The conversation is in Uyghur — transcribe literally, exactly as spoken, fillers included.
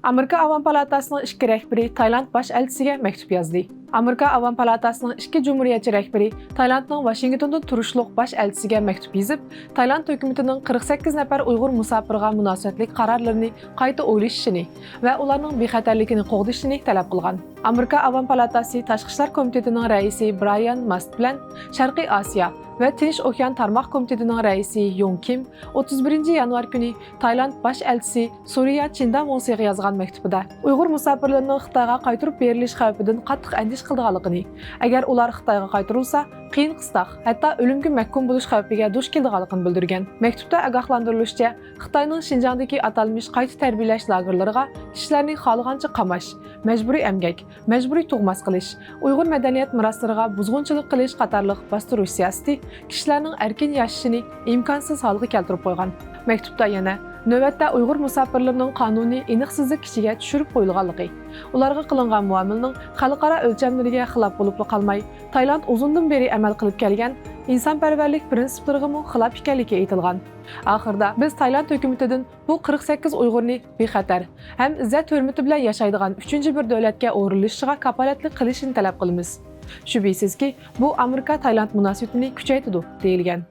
ئامېرىكا ئاۋام پالاتاسىنىڭ ئىككى رەھبىرى تايلاند باش ئەلچىسىگە مەكتۇپ يازدى. ئامېرىكا ئاۋام پالاتاسىنىڭ ئىككى جۇمھۇرىيەتچى رەھبىرى تايلاندنىڭ ۋاشىنگتوندىن تۇرۇشلۇق باش ئەلچىسىگە مەكتۇپ يېزىپ، تايلاند ھۆكۈمىتىنىڭ قىرىق سەككىز نەپەر ئۇيغۇر مۇساپىرىغا مۇناسىۋەتلىك قارارلىرىنى قايتا ئويلىشىشىنى ۋە ئۇلارنىڭ بىخەتەرلىكىنى قوغدىشىنى تەلەپ قىلغان. ئامېرىكا ئاۋام پالاتاسى تاشقى ئىشلار كومىتېتىنىڭ رەئىسى برايان ماست بىلەن شەرقىي ئاسىيا ۋە تىنچ ئوكيان تارماق كومىتېتىنىڭ رەئىسى يوڭ كىم ئوتتۇز بىرىنچى يانۋار كۈنى تايلاند باش ئەلچىسى سورىيا چىنداۋ ۋوڭسىغا يازغان مەكتۇبىدا ئۇيغۇر مۇساپىرلىرىنىڭ خىتايغا قايتۇرۇپ بېرىلىش خەۋپىدىن قاتتىق ئەندىشە قىلىدىغانلىقىنى، ئەگەر ئۇلار خىتايغا قايتۇرۇلسا، قىيىن قىستاق، ھەتتا ئۆلۈمگە مەھكۇم بولۇش خەۋپىگە دۇچ كېلىدىغانلىقىنى بىلدۈرگەن. مەكتۇپتا ئاگاھلاندۇرۇلۇشىچە، خىتاينىڭ شىنجاڭدىكى ئاتالمىش قايتا تەربىيەلەش لاگېرلىرىغا كىشىلەرنى خالىغانچە قاماش، مەجبۇرىي ئەمگەك، مەجبۇرىي تۇغماس قىلىش، ئۇيغۇر مەدەنىيەت مىراسلىرىغا بۇزغۇنچىلىق قىلىش قاتارلىق باستۇرۇش سىياسىتى كىشىلەرنىڭ ئەركىن ياشىشىنى ئىمكانسىز ھالغا كەلتۈرۈپ قويغان. مەكتۇپتا يەنە، نۆۋەتتە ئۇيغۇر مۇساپىرلىرىنىڭ قانۇنى ئېنىقسىزلىك ئىچىگە چۈشۈرۈپ قويۇلغانلىقى، ئۇلارغا قىلىنغان مۇئامىلىنىڭ خەلقئارا ئۆلچەملىرىگە خىلاپ بولۇپلا قالماي، تايلاند ئۇزۇندىن بېرى ئەمەل قىلىپ كەلگەن ئىنسانپەرۋەرلىك پىرىنسىپلىرىغىمۇ خىلاپ ئىكەنلىكى ئېيتىلغان. ئاخىرىدا، بىز تايلاند ھۆكۈمىتىدىن بۇ قىرىق سەككىز ئۇيغۇرنى بىخەتەر ھەم ئىززەت-ھۆرمىتى بىلەن ياشايدىغان ئۈچىنچى بىر دۆلەتكە ئورۇنلىشىشىغا كاپالەتلىك قىلىشىنى تەلەپ قىلىمىز. شۈبھىسىزكى، بۇ ئامېرىكا-تايلاند مۇناسىۋىتىنى كۈچەيتىدۇ، دېيىلگەن.